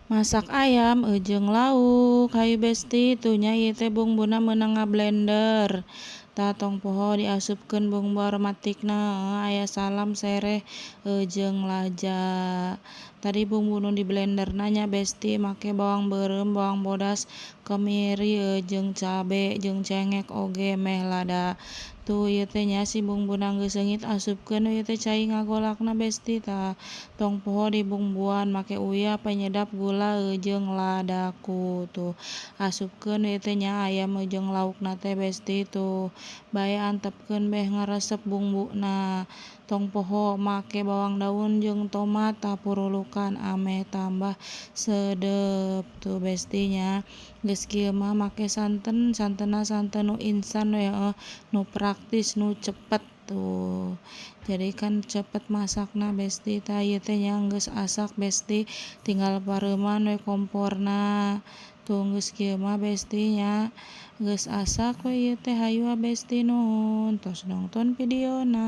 Masak ayam jeung lauk hayu besti tuh nya ieu teh bumbuna meunang ngablender. Tah, tong poho diasupkeun bumbu aromatikna, aya salam, sereh jeung laja. Tadi bumbu nu di blenderna nya, besti, make bawang beureum, bawang bodas, kemiri jeung cabe jeung cengek oge meh lada. Tuh, ieu teh nya si bumbuna geus seungit, asupkeun we ieu teh cai ngagolakna, besti. Tah, tong poho dibumbuan make uyah, penyedap, gula jeung ladaku. Tuh, asupkeun we ieu teh nya ayam jeung laukna teh, besti. Tuh bae antepkeun beh ngaresep bumbuna. Tong poho make bawang daun jeung tomat, tah, purulukan ameh tambah sedep. Tuh, besti nya, geus kieu mah make santen. Santenna santen nu instan we, heueuh, nu praktis, nu cepet. Tuh, jadi kan cepet masakna, besti. Tah, ieu teh nya geus asak, besti, tinggal pareuman we komporna. Tuh, geus kieu mah, besti nya, geus asak we ieu teh. Hayu besti, nuhun tos nongton videona.